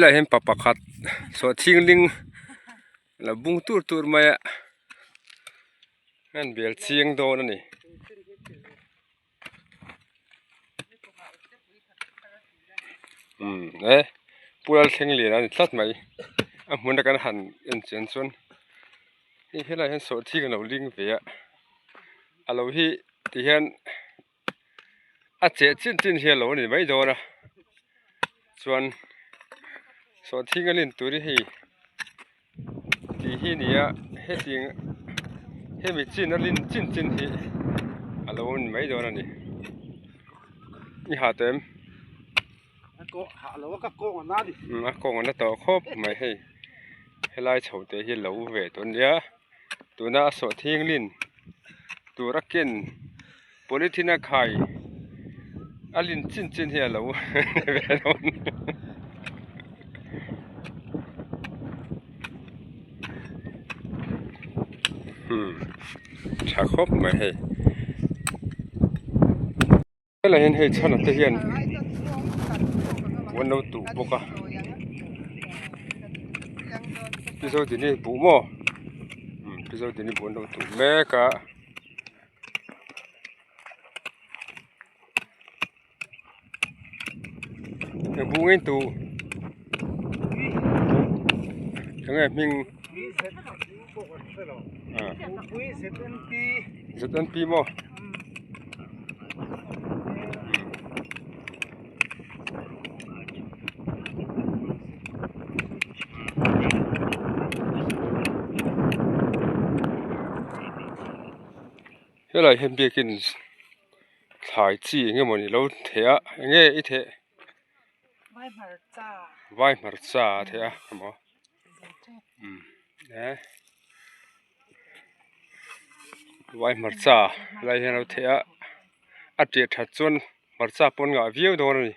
Helaiah hian pa pakhat sawhthing ling a lo bung tur tur mai a a in bel chiang dawn a ni. Umm e pu Lalthlengliana a ni tlat mai a hmun a kan han en chian chuan hei helaiah hian sawhthing a lo ling ve a a lo hi tihian. A cheh chin chin hi a lo ni mai dawn a chuan sawhthing a lin tur hi hei tih hi a ni a hetiang hemi chin a lin chin chin hi a lo ni mai dawn a ni i ha tawh em a kawng a na tawh khawp mai hei helai chho te hi a lo ve tawh a nia. Tuna a sawhthing lin tur a ken polythene a khai a lin chin chin hi a lo ve dawn umm tha khawp mai hei. Helaiah hian hei chhan ah te hian an lo tuh bawk a pi zodini buh maw pi zodini buh an lo tuh mek a eng buh nge an tuh eng nge hming ZNP maw. Helai hian biakin thlai chi eng emawni lo theh a eng nge i theh vai hmarcha a theh a emaw e vai hmarcha lai hian a lo theh a a ṭiah ṭhat chuan hmarcha pawn ngah viau dawn a ni.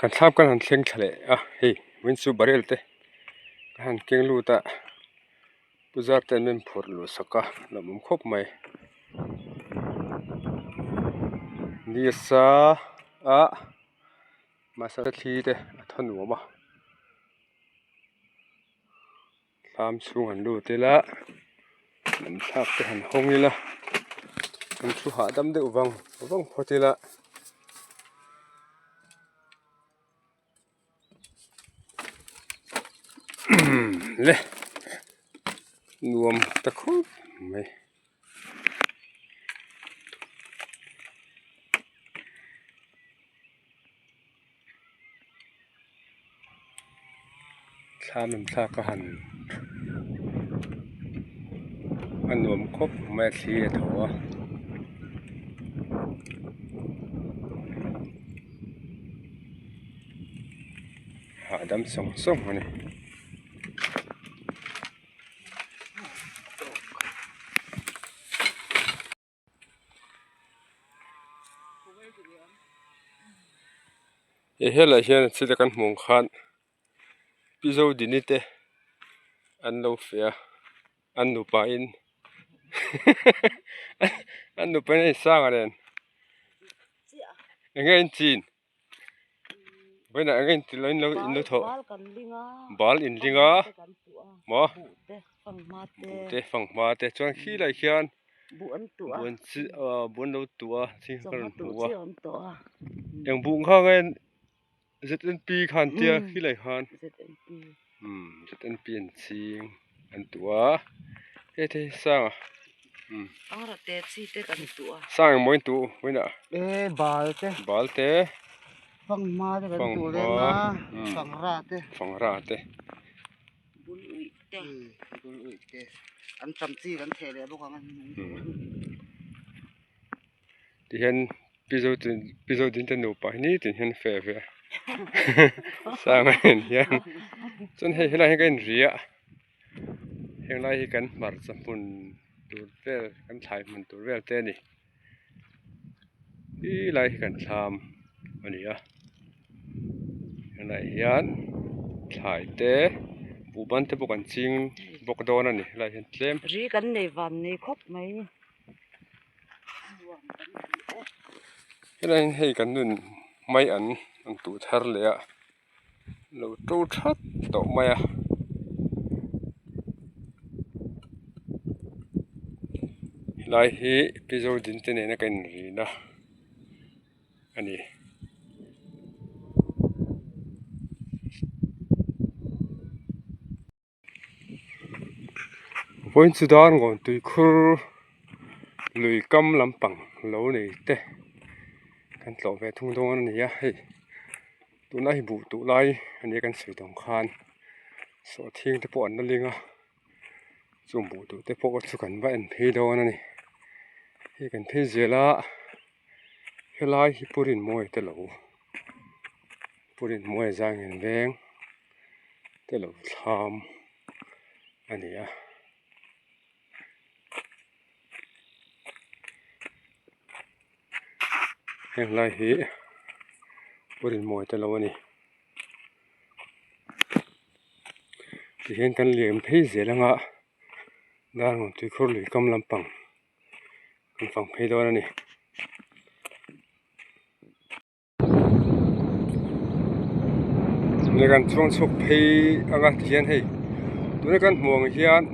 Kan thlap kan han thleng thla leh a hei vawiin chu barrel te ka han keng lut a puzar te an rawn phawrh luh sak a lawmawm khawp mai ni a sa a mahse thli te a thaw nuam a thlam chhung han lut ila lam thlak te han hawng ila kan thu hahdam deuh vang vang phawt ila. Le nuam ta khawp mai. Thlam an thlak a han a nuam khawp mai a thli a tho a. Hahdam sawng sawng a ni. He helaiah hian thil kan hmuh ang khan pi zodini te an lo feh a an nupa in an nupa in a insang a nen eng nge an chin. Vawiinah eng eng in lo in lo thawh bal in ling a maw buh te fanghma te chuan khi lai khian buh an chi ah buh an lo tuh a thing ka rawn hmu a eng buh kha nge Z N P khan tia khi lai khan umm Z N P an ching an tuh a hei te hi sang a Sang emaw in tuh vawiinah e bal te bal te fanghma te kan tuh reng a fanghra te fanghra te bul uih te bul uih te an tam chi kan theh leh bawk ang a tihian pi zo tin pi zo din te nupa hi nitin hian feh ve a sang a en hian chuan hei helaiah hian ka inri a. Heng lai hi kan hmarcha hmun tur vel kan thlai hmun tur vel te a ni ti lai hi kan thlam a ni a helaiah hian thlai te. Buhban te pawh kan ching bawk dawn a ni helaiah hian tlem. Ri kan nei van nei khawp mai. Helaiah hian hei kan nun mai an an tuh thar leh a lo to that tawh mai a. Helai hi Pi Zodin te nena ka inrin a a ni. Vawiin chu dar ngawn tuikhur lui kam lampang lo nei te kan tlawh ve thung dawn a ni a hei tunlai hi buh tuh lai a nia kan sawi tawng khan sawhthing te pawh an la ling a chung buh tuh te pawh chu kan va en phei dawn a ni hei kan phei zel a helai hi pu Rinmawia te lo pu Rinmawia zangin veng. te lo thlam a ni a heng lai hi pu rinmawi te lo a ni tihian kan liam phei zel anga darngawn tuikhur lui kam lampang kan fang phei dawn a ni. Tuna kan chuang chhuak phei anga ti hian hei tuna kan hmuh ang hian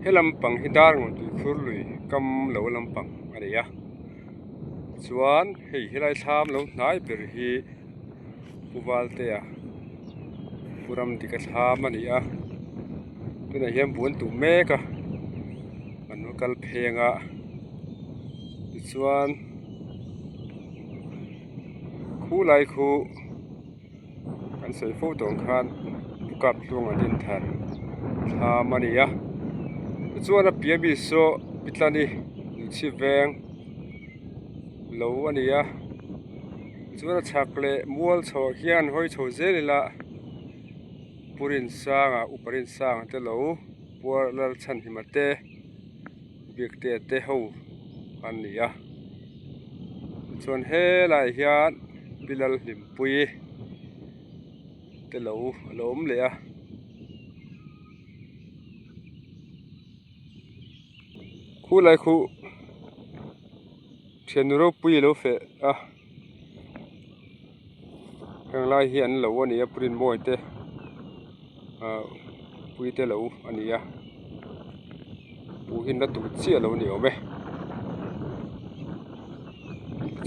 he lampang hi dar ngawn tuikhur lui kam lo lampang a ni a chuan hei helai thlam lo hnai ber hi Pu Valtea Pu Ramdika thlam a ni a tunah hian buan tuh mek a an va kal phei anga tichuan. Khu lai khu kan sawi fo tawh ang khan bukap tluang a din thar thlam a ni a tichuan a piah mi saw pitlani inchhip veng lo a ni a tichuan a chhak leh mual chhoh ah hian hawi chho zel ila Pu Rinsanga Upa Rinsanga te lo Puar Lalchhanhima te. Biakte te ho an ni a tichuan helaiah hian pilal hlimpui te lo a lo awm leh a khulai khu thian ropui a lo feh a heng lai hi an lo a ni a print mawi te ah pui te lo a ni a buh hi na tur chiah lo ni awm e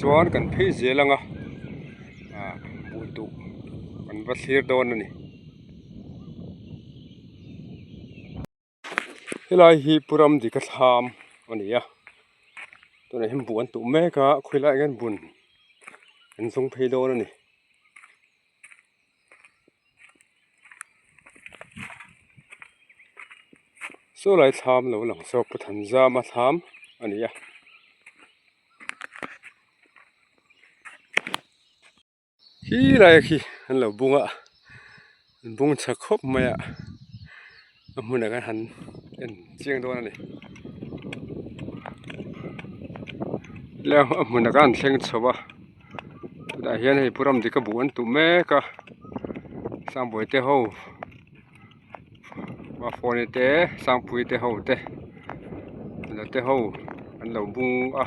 chuan kan phei zel ang a ah buh duh kan va thlir dawn a ni. Helai hi Pu Ramdika thlam a ni a tunah hian buh an tuh mek a khawilaiah hian bun an zawng phei dawn a ni. Saw lai thlam lo lang zawk Pu Thanzama thlam a ni a. Khi lai khi an lo bung a an bung chak khawp mai a a hmunah khan han en chiang dawn a ni helai a hmunah khan an thleng chho a tunah hian hei pu Ramdika buh an tuh mek a Sangbawi te ho Mafawni te Sangpui te ho te la te ho an lo bung a.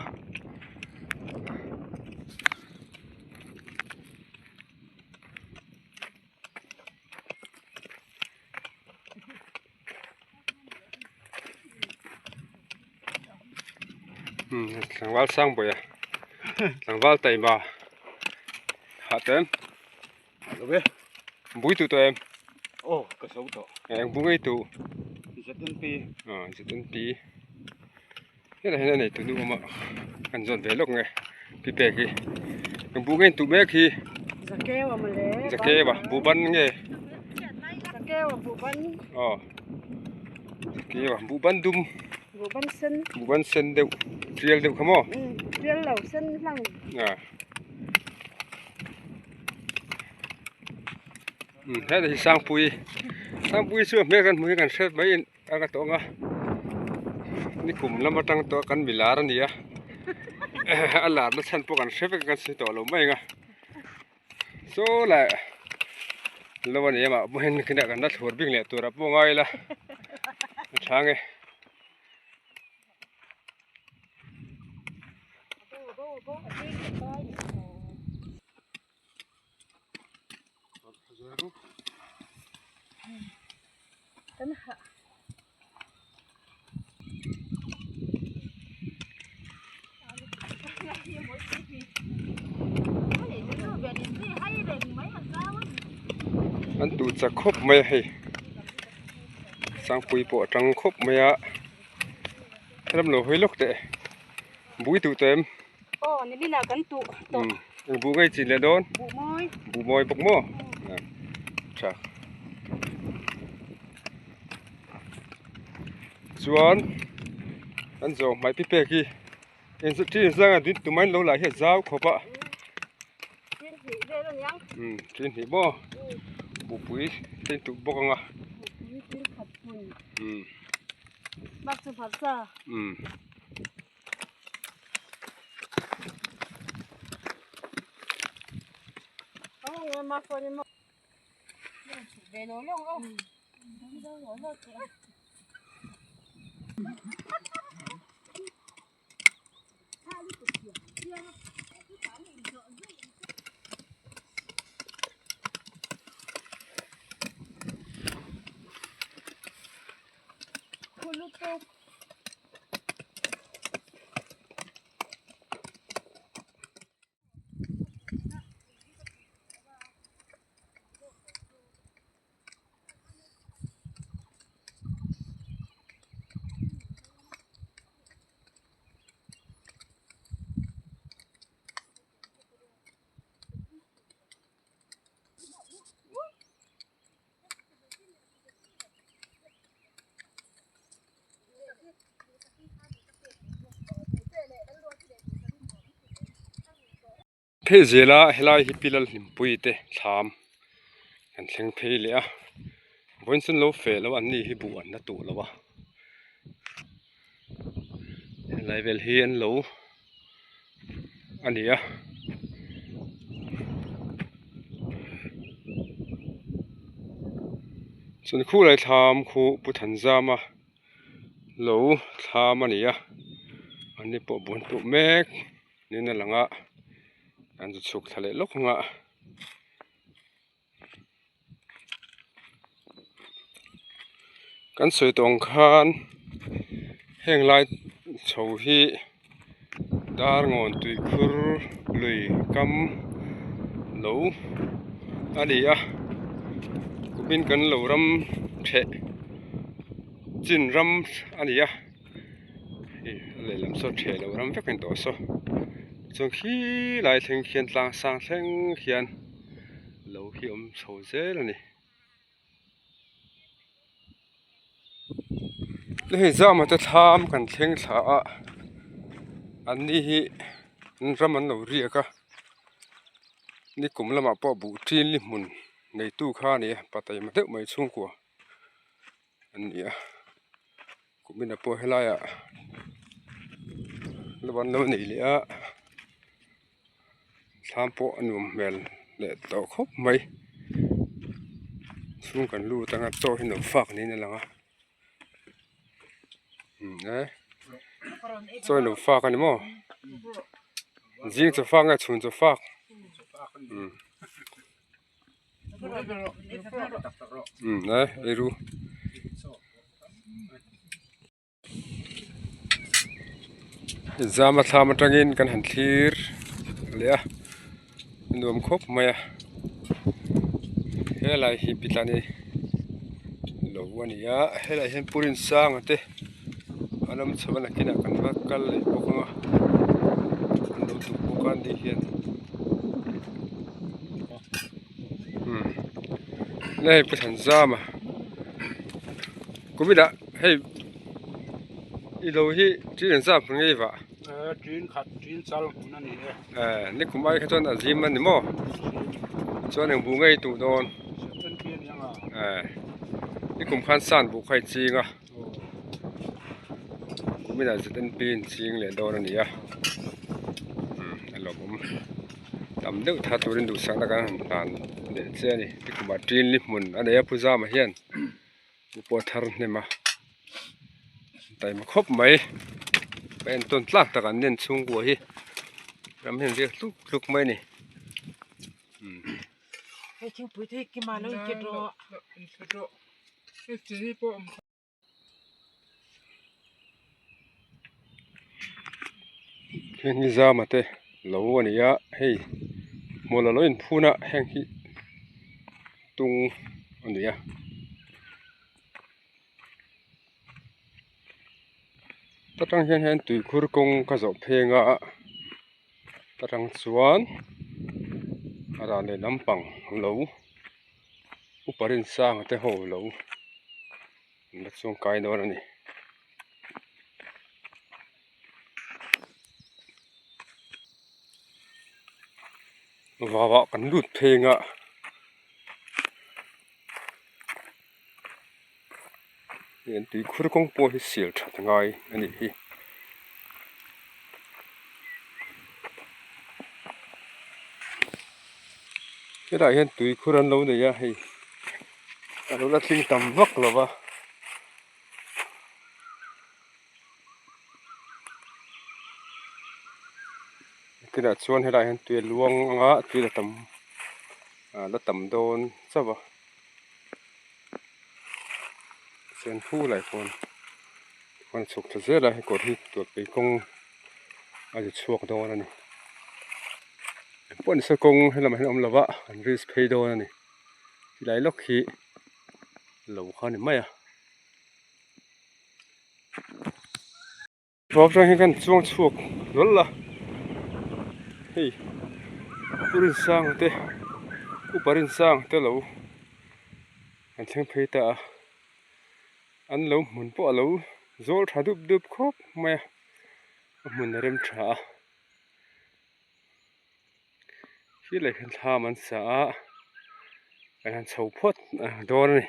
Tlangval sang bawih a tlangval taima hah tawh em bui tuh tawh em aw ka zo tawh eng bu ngei tuh ZNP aw ZNP. Helai hian a neitu nu awm a kan zawn ve lawk nge pi pek hi eng buh nge in tuh mek hi Zakeu a mawle Zakeu a buh ban nge Zakeu a buh ban aw Zakeu a buh ban dum buh ban sen buh ban sen deuh tial deuh kha maw tial lo sen hlang a helai hi Sangpui Sangpui chu a hmel kan hmuh hi kan hriat mai in. A ka tawng a nikum lam atang tawh kan mi lar a ni a a lar na chhan pawh kan hre vek a kan sawi tawh lo mai ang a saw lai. Lo a ni amah pawhin kinah kan la thlur bik leh tur ah pawh ngai ila a tha nge. An duh chak khawp mai a hei sangpui pawh a tang khawp mai a helam lo hawi lawk teh bui duh tawh em eng buh ngei chin leh dawn buh mawi bawk maw tha. Chuan an zawng hmai pi pek hi eng chu ṭin zanga din tum an lo lah hi a zau khawp a umm ṭin hnih maw bupui te in tuh bawk ang a umm umm. Phei zela helai hi pilal hlimpui te thlam kan thleng phei leh a vawiin chu an lo feh lo a an ni hi buh an la tuh lo a helai vel hi an lo a ni a. Chuan khulai thlam khu Pu Thanzama lo thlam a ni a an ni pawh buan tuh mek. Nin a lang a an zu chhuk thla leh lawk ang a kan sawi tawh ang khan heng lai chho hi darngawn tuikhur lui kam lo a ni a kumin kan lo ram theh chin ram a ni a. Hei a lehlam saw ṭheh loh ram vek a ni tawh saw chuan khi lai thleng khian tlang sang thleng khian lo hi a awm chho zel a ni. Hei zama te thlam kan thleng thla a an ni hi an ram an lo riak a nikum lamah pawh buh ṭin li hmun neitu kha a ni a pa taima deuh mai chhungkua. An ni a kumin ah pawh helaiah lo an lo nei leh a thlam pawh a nuam hmel leh tawh khawp mai chhung kan lut anga chaw hi nuam fak niin a lang a e chaw hi nuam fak a ni maw zing chaw fak nge chhun chaw fak umm. Umm e eiru zama thlam atangin kan han thlir leh a nuam khawp mai a helai hi pitlani lo a ni a helai hian purin sanga te an awm chho a nakinah kan va kal leh bawk ang a an lo tuk bawk a ni hian. Hei pu Thanzama kuminah hei i lo hi ṭin an zam ngei vah ṭin khat ṭin chal hmun a ni e ni kum ai kha chuan a zim a ni maw chuan eng buh ngei tuh dawn ni kum khan san buh kha i ching a kuminah ZNP in ching leh dawn a ni a a lawmawm. Tam deuh tha turin duhsakna kan han hlan. leh che a ni nikumah ṭin li hmun a nei a pu zama hian buh pawh a thar hnem a taima khawp mai ka entawn tlak tak an nen chhungkua hi ram hian riak tluk tluk mai a ni. Heng hi zama te lo a ni a hei hmawlh a lo inphun a heng hi tung a ni a. Ta tang hian hian tuikhur kawng ka zawh pheng a ta tang chuan a ral leh lampang lo upa rinsanga te ho lo. An la chuang kai dawn a ni. Vauah kan lut pheng a. Hei an tuikhur kawng pawh hi sial that ngai a nih hi. Helaiah hian tuikhur an lo nei a hei. A lo la tling tam vak lo va. Tunah chuan helaiah hian tui a luang ang a tui la tam ah la tam dawn chauh a chuan hu lai pawn a chhuk thla zel a hei kawr hi tualpui kawng a ri chhuak dawn a ni engpawh nise kawng helamah hian a awm lo va an risk phei dawn a ni. Tilai lawk hi lo kha a ni mai a. Vau atang hian kan chuang chhuak hlawl a hei Pu Rinsanga te Upa Rinsanga te lo an thleng phei ta a an lo hmun pawh a lo zawl tha dup dup khawp mai a a hmun a rem tha a. Khi leh hian thlam an sa a an han chho phawt dawn a ni.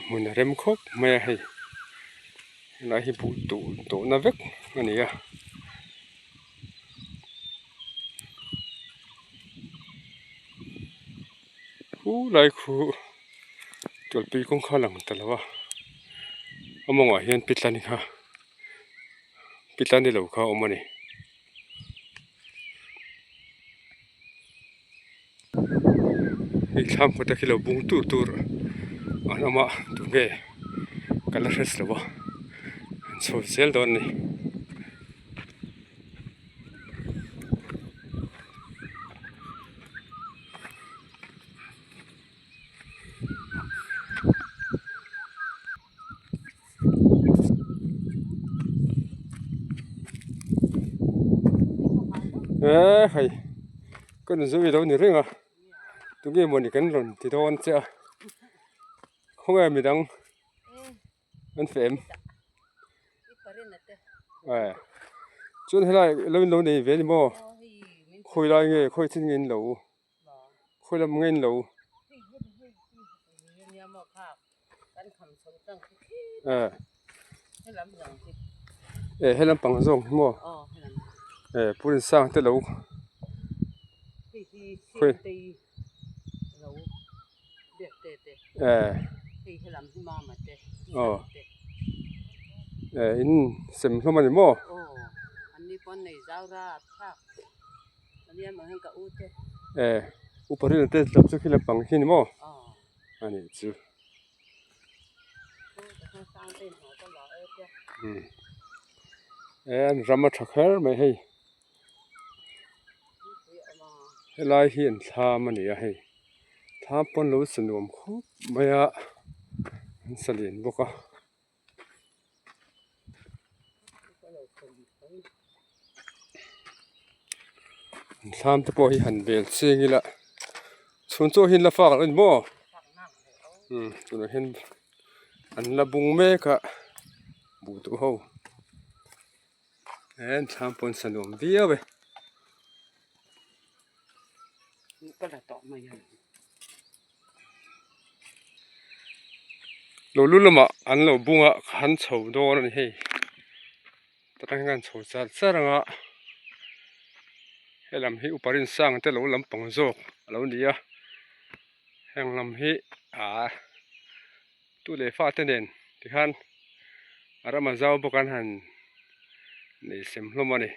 Hmun a rem khawp mai a hei helai hi buh tuh tawhna vek a ni a. Khulai khu tawlhpui kawng kha a lang ta lo a a mawngah hian pitlani kha pitlani lo kha a awm a ni. Hei thlam kawt a khi lo bung tur tur an awm a tunge ka la hre si lo a an chho zel dawn a ni. Eee hei ka rawn zui lo ni reng a tunge mawni kan rawn ti dawn che a khawnge midang an feh em eh chuan helai lo in lo nei ve a ni maw khawi lai nge khawi chin nge in lo. Khawi lam nge in lo? Eh. Eh he lampang zawng hi maw? Eh Pu Rinsang te lo khawi eh aw eh in sem hlawm a ni maw? Eh upa rinna te lam chu khi lampang khi ni maw a nih chu eh an ram a tha kher mai hei helai hi an thlam a ni a hei thlam pawn lo sa nuam khawp mai a an sa lian bawk a. Thlam te pawh hi han bel ching ila chhun chaw hi an la fak lo a ni maw umm tunah hian an la bung mek a buh duh ho. He thlam pawn sa nuam viau e. Ka la tawh mai ang. Lo lu lamah an lo bung a han chho dawn a ni hei. Tah hian chho char char ang a helam hi upa rinsang te lo lampang zawk a lo ni a heng lam hi ah tu leh fa te nen tikhan a ram a zau bawk an han nei sem hlawm a ni.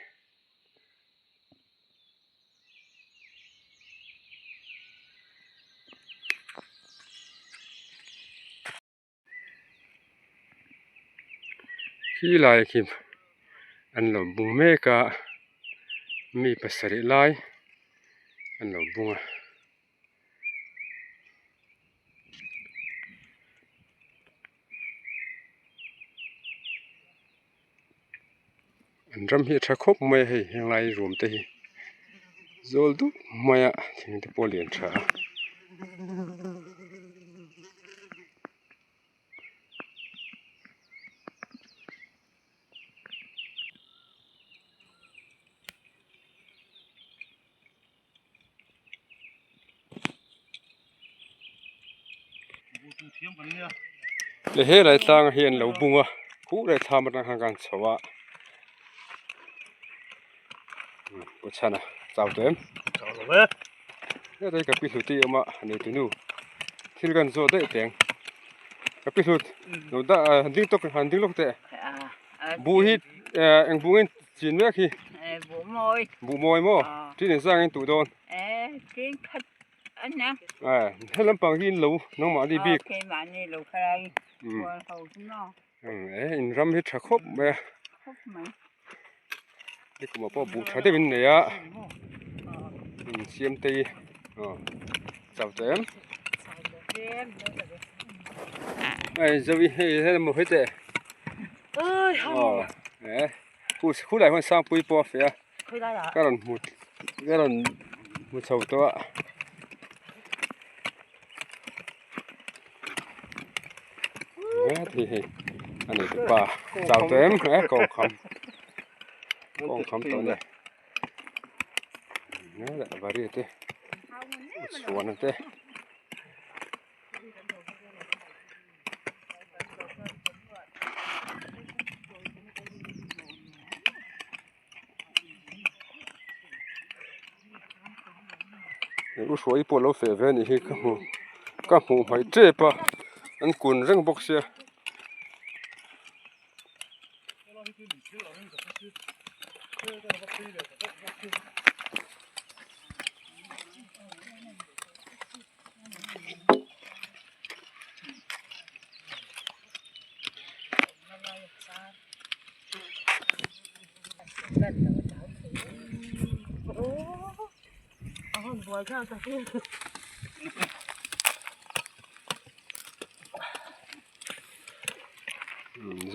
Khi lai khi an lo bung mek a mi pasarih lai an lo bung a. An ram hi a tha khawp mai a hei henglai ruam te hi zawl dup mai a thing te pawh a lian tha a. Le helai tlangah hian lo bung a huh leh thlam atang khan kan chho a pu chhana chau tawh em chau lo e hetlai ka pi hlut hi a awm a nei tunu thil kan zawh daih teng ka pi hlut lo dah han ding tawk han ding lawk teh buh hi eng buh nge Chin mek hi. Buh mawi. Buh mawi maw? Tin in zang in tuh dawn. Tin khat ania. He lampang hi in lo nangmahni bik. Keimahni lo khalai kual ho hi maw. In ram hi tha khawp mai a. Khawp mai. Ni kumah pawh buh tha deuh in nei a. Siam te hi chau tawh em? Hei Zoe hei he lam hawi teh. Khu lai huan Sangpui pawh a feh a ka rawn hmu ka rawn hmu chho tawh a. Hei hei a nei tawh pa chau tawh em he kawng kham kawng kham tawh a ni vari te chhuan te. U hruai pawh lo feh ve a nih hi ka hmu ka hmuh hmaih tep a an kun reng bawk sia.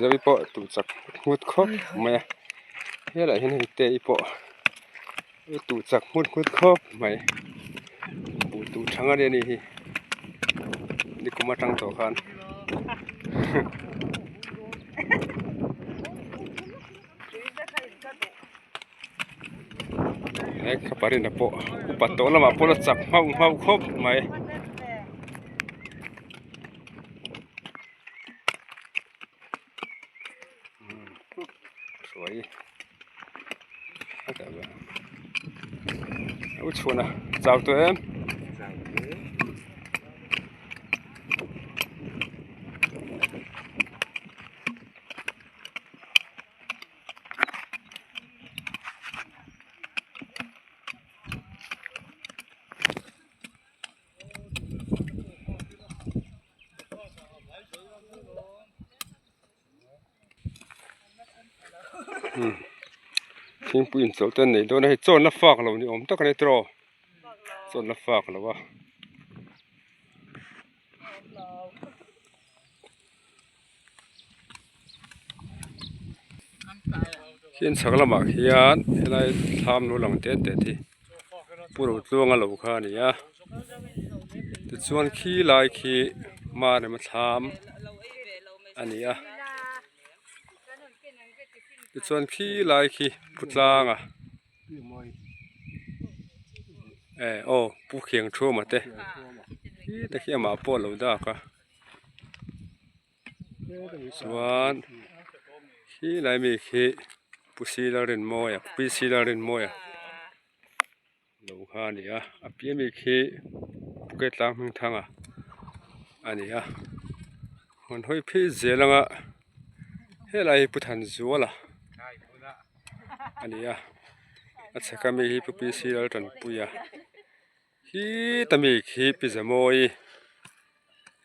Zeri pawh tum chak nghut khawp mai a helaiah hian hei te pawh i tuh chak nghut nghut khawp mai buh tuh tha ngat a ni hi nikum atang tawh khan he khaparina pawh upa tawh lamah pawh la chak nghauh nghauh khawp mai. U chhuana chau tawh em thingpui inchawlh te an nei dawn a hei chawn la fak lo ni awm tak a ni tiraw chawn la fak lo a. Khian chhak lamah khian helai thlam lo lang tet tet hi pu Rotluanga lo kha a ni a tichuan khi lai khi Marema thlam a ni a. Tichuan khi lai khi pu tlanga eh aw pu khiang thuama te khi te khi amah pawh a lo dak a chuan khi lai mi khi pu Silarinmawia pi Silarinmawia. Lo kha a ni a a piah ami khi bucket tlang hming thang a a ni a rawn hawi phei zel ang a helai hi pu Thanzuala a ni a a chhek ami hi pu P C Laltanpuia khita mi khi pi Zamawi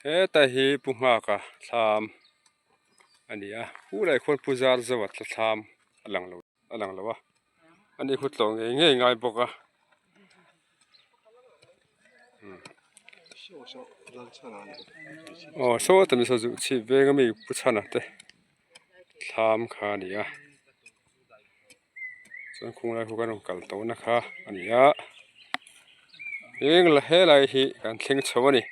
heta hi pu Nghaka thlam a ni a khulai khuan pu Zarzoa thlam a lang lo. a lang lo a ani khu tlawh ngei ngei ngai bawk a aw saw tami saw zuh chhip veng ami pu chhana te thlam kha a ni a chuan khung lai khu kan rawn kal tawhna kha a ni a eng helai hi kan thleng chho a ni.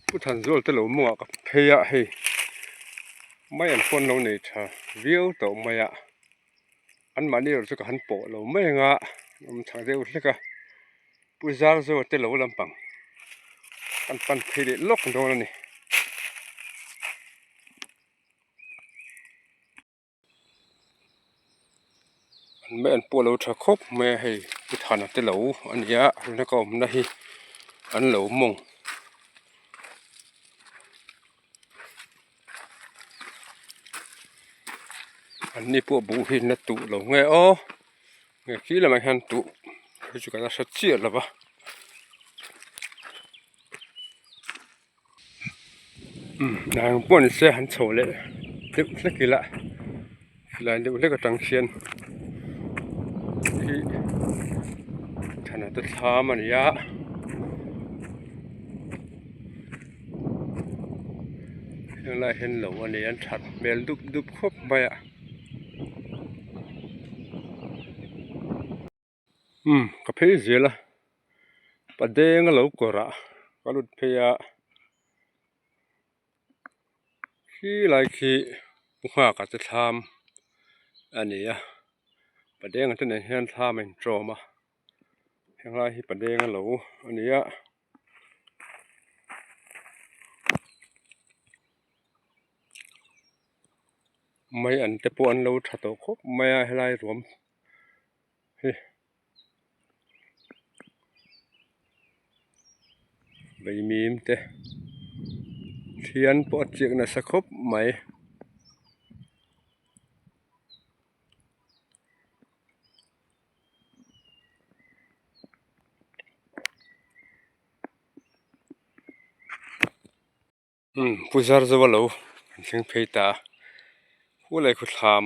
Pu Thanzual te lo mawngah ka phei a hei mai an pawn lo nei tha viau tawh mai a an mahni erawh chu ka han pawh lo mai ang a awm chak deuh hlek a Pu Zarzoa te lo lampang an pan phei leh lawk dawn a ni. An mai an pawh a lo tha khawp mai a hei pu thana te lo a ni a tuna ka awmna hi an lo mawng. An ni pawh buh hi an la tuh lo nge aw nge khi lamah hian tuh hei chu ka la hre chiah lo va. Nang pawh ni se han chho leh deuh hlek ila silai deuh hlek atang hian hi thana te thlam a ni a heng lai hian lo a ni a an that hmel dup dup khawp mai a. Umm ka phei zel a padeng a lo kawr ah ka lut phei a khi lai khi nghak ah te thlam a ni a padeng ah te nen hian thlam a intawm a henglai hi padeng a lo a ni a. Mai an te pawh an lo tha tawh khawp mai a helai ruam hi vaimim te thian pawh a chiak nasa khawp mai. Umm pu zar zo a lo an thleng phei ta a khu leh khu thlam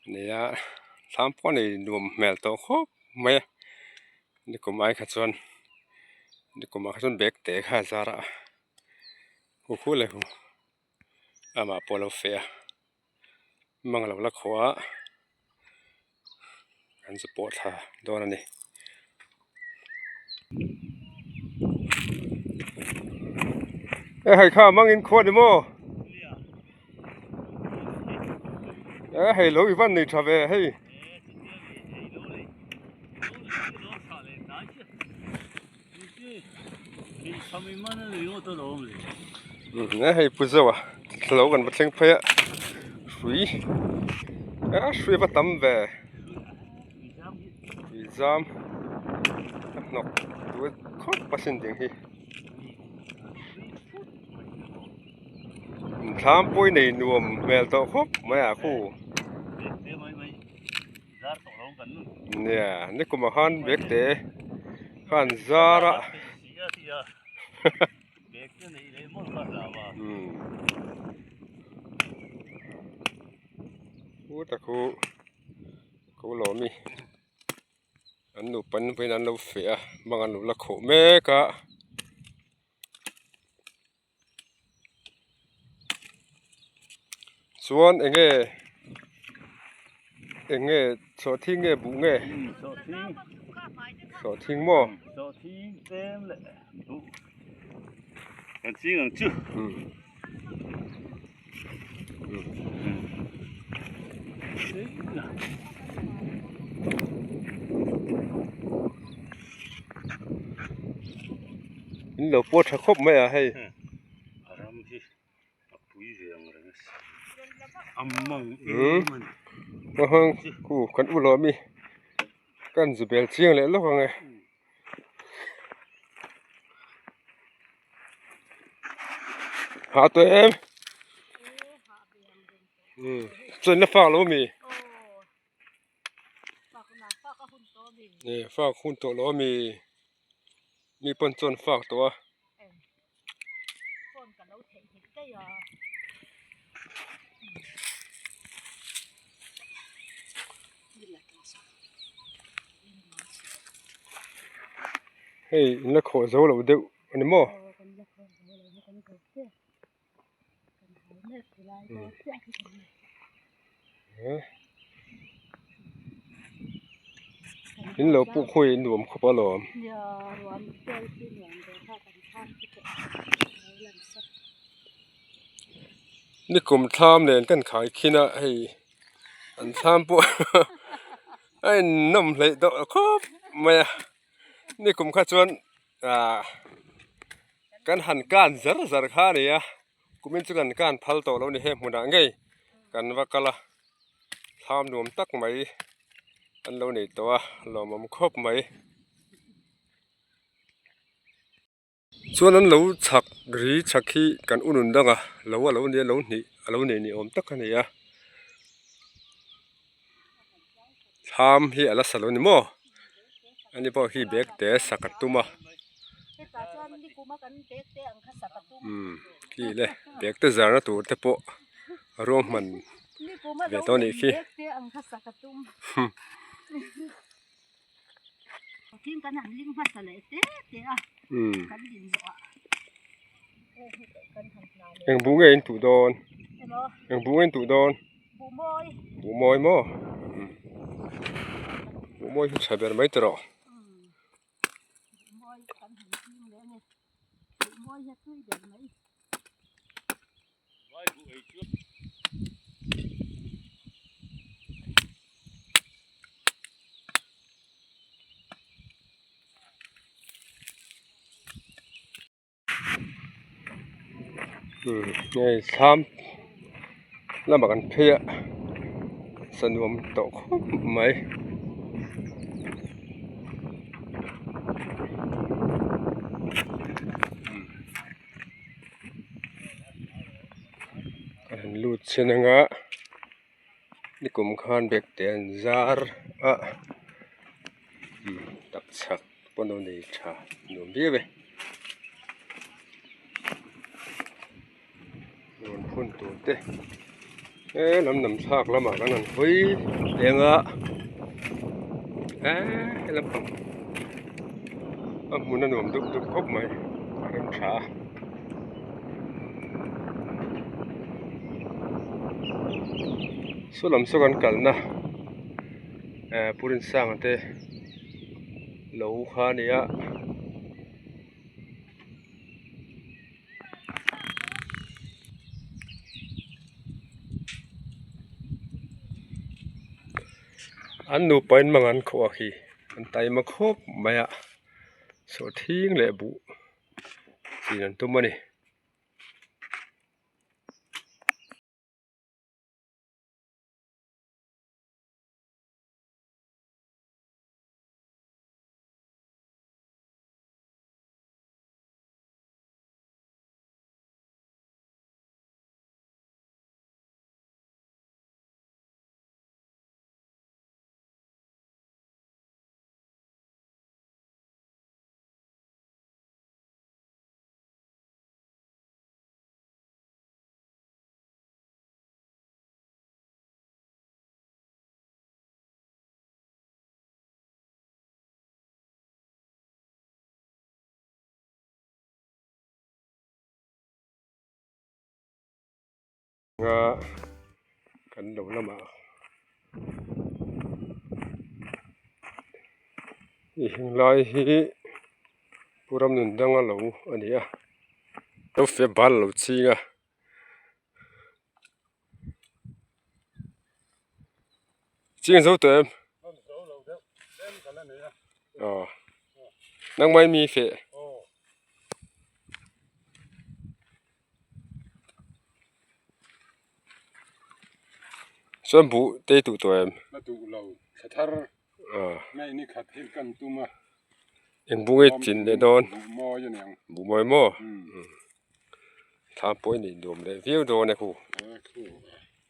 a nei a thlam pawh a nei nuam hmel tawh khawp mai a nikum ai kha chuan nikum ah kha chuan bag te kha a zar a khu khu leh khu amah pawh a lo feh a mang lo la khawh a an zu pawh thla dawn a ni. E hei kha mang in khuat ni maw? E hei lo i van nei tha ve hei. E hei pu zeuh a thla lo kan va thleng phei a hrui a hrui a va tam ve hrui zam a hnawk duai khawp a sin ding hi thlam pawh i nei nuam hmel tawh khawp mai a khu. Nia nikum ah khan bag te khan zar a. U tak khu ko lawm i an nupa an vawiin an lo feh a bang an lo la khawh mek a. Chuan eng nge eng nge sawhthing nge buh nge sawhthing maw sawhthing tlem leh buh kan ching ang chu In lo pawh tha khawp mai a hei. A ram hi a pui ve ang reng a si. A mang em a ni. Heng khu kan u lo ami kan zu bel chiang leh lawk ang e. Hah tawh em? Chuan la fak lo ami? Fak hun tawh lo ami? Mi pawn chuan fak tawh a. Hei in la khawh zo lo deuh a ni maw? In lo puk hawi nuam khawp alawm. Nikum thlam nen kan khai khin a hei an thlam pawh a innawm hleih deuh khawp mai a nikum kha chuan ah kan han kan zar zar kha a ni a kumin chu kan kan phal tawh lo a ni he hmunah ngei kan va kal a thlam nuam tak mai an lo nei tawh a lawmawm khawp mai. Chuan an lo chhak ri chhak hi kan u nun dang a lo a lo nia lo hnih a lo nei ni awm tak a ni a thlam hi a la sa lo ni maw ani pawh hi bag te sak a tum a umm khi le bag te zarna tur te pawh a ruahman ve tawh a nih khi. Eng buh nge in tuh dawn eng buh nge in tuh dawn buh mawi maw buh mawi hi tha ber mai tawh rawh. Hei thlam lamah kan phei a sa nuam tawh khawp mai. Kan han lut chhin anga nikum khan bag te an zar a tak chhak pawn a nei tha nuam viau e rawn phun tur te he lam lam thlak lamah kan han hawi leng a eee helampang a hmun a nuam dup dup khawp mai a rem tha a. Saw lam saw kan kalna eh Pu Rinsanga te lo kha a ni a. An nupa in mang an khawh a khi an taima khawp mai a sawhthing leh buh chin an tum a ni. Nga kan lo lamah i henglai hi Pu Ramnundanga lo a ni a lo feh bal lo ching a. Ching zo tawh em? Aw nangmah i mi feh. Chuan buh te i tuh tawh em? La duh lo thla thar mai ni khat hi kan tum a. Eng buh nge chin leh dawn? Buh mawi a ni ang. Buh mawi maw? Thla pawh i neih nuam leh viau dawn e khu. Khu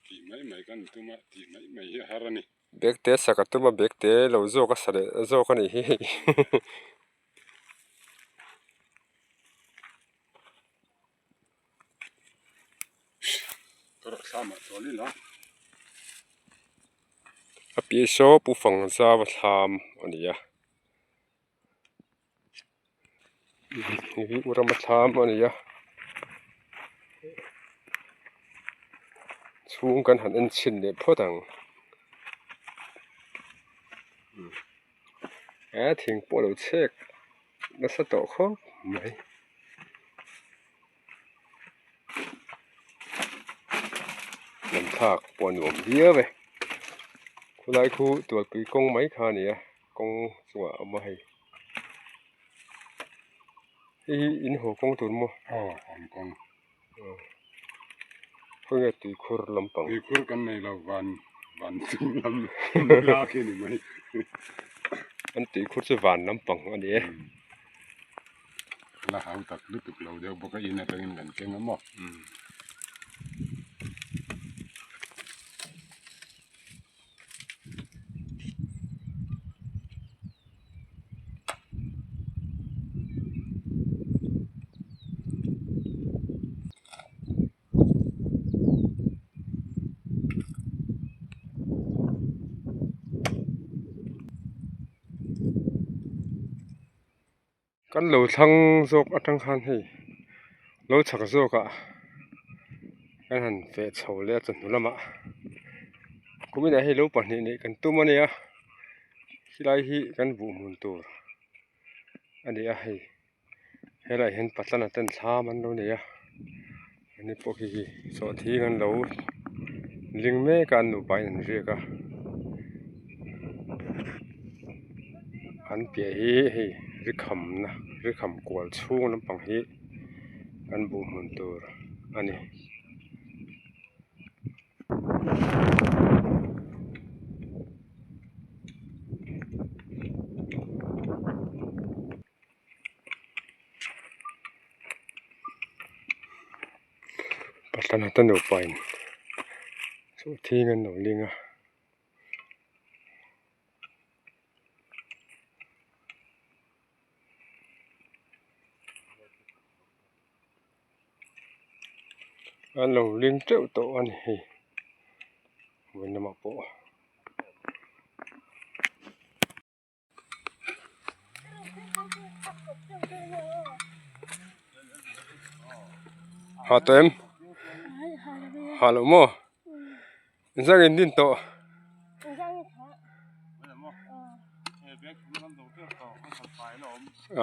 tih mai mai kan tum a tih mai mai hi a har a ni. Bag te sak a tum a bag te lo zawk a sa leh zawk a nih hi. A piah saw pu fang zau a thlam a ni a hei hi u rama thlam a ni a chhung kan han en chhin leh phawt ang he thing pawh a lo chhek nasa tawh khawp mai. Lam thlak pawh a nuam viau e khulai khu tualpui kawng mai kha a ni a kawng chungah a awm a hei hei hi in haw kawng tur maw aw haw kawng khawnge tuikhur lampang tuikhur kan nei lo van van chung lam la khi a ni mai an tuikhur chu van lampang a ni e. La hau tak lutuk lo deuh bawk a in atangin kan keng a maw. Kan lo thlang zawk atang khan hei lo chhak zawkah kan han feh chho leh a chawhnu lamah kuminah hei lo pahnih neih kan tum a nia helai hi kan buh hmun tur a ni a hei helaiah hian patlana ten thlam an lo nei a ani pawh khi hi sawhthing an lo ling mek a an nupa in an riak a an piah hi hei rikhamna rikham kual chhung lampang hi an buh hmun tur a ni. Pathlana te nupa in sawhthing an lo ling a. An lo ling teuh tawh a ni hei vawiin lamah pawh. Ha tawh em ha loh maw zang in din tawh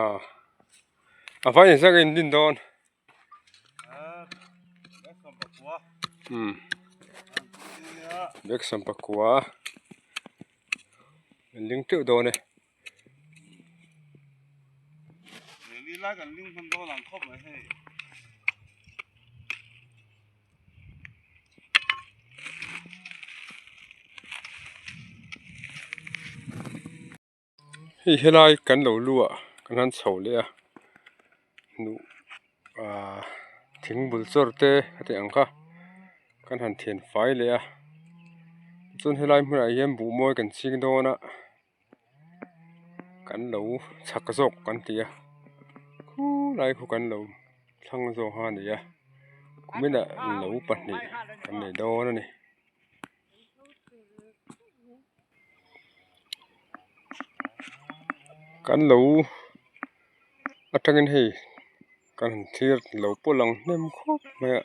ah a vai in zang in din dawn. Bag sam pakua an ling teuh dawn e. Hei helai kan lo lu ah kan han chho leh a hnuh ah thing bul chawr te a tih ang kha kan han thian fai leh a chuan helai hmunah hian buh mawi kan ching dawn a kan lo chhak zawk kan ti a khulai khu kan lo thlang zawk a ni a kuminah lo pahnih kan nei dawn a ni. Kan lo atangin hei kan han thlir lo pawh lang hnem khawp mai a.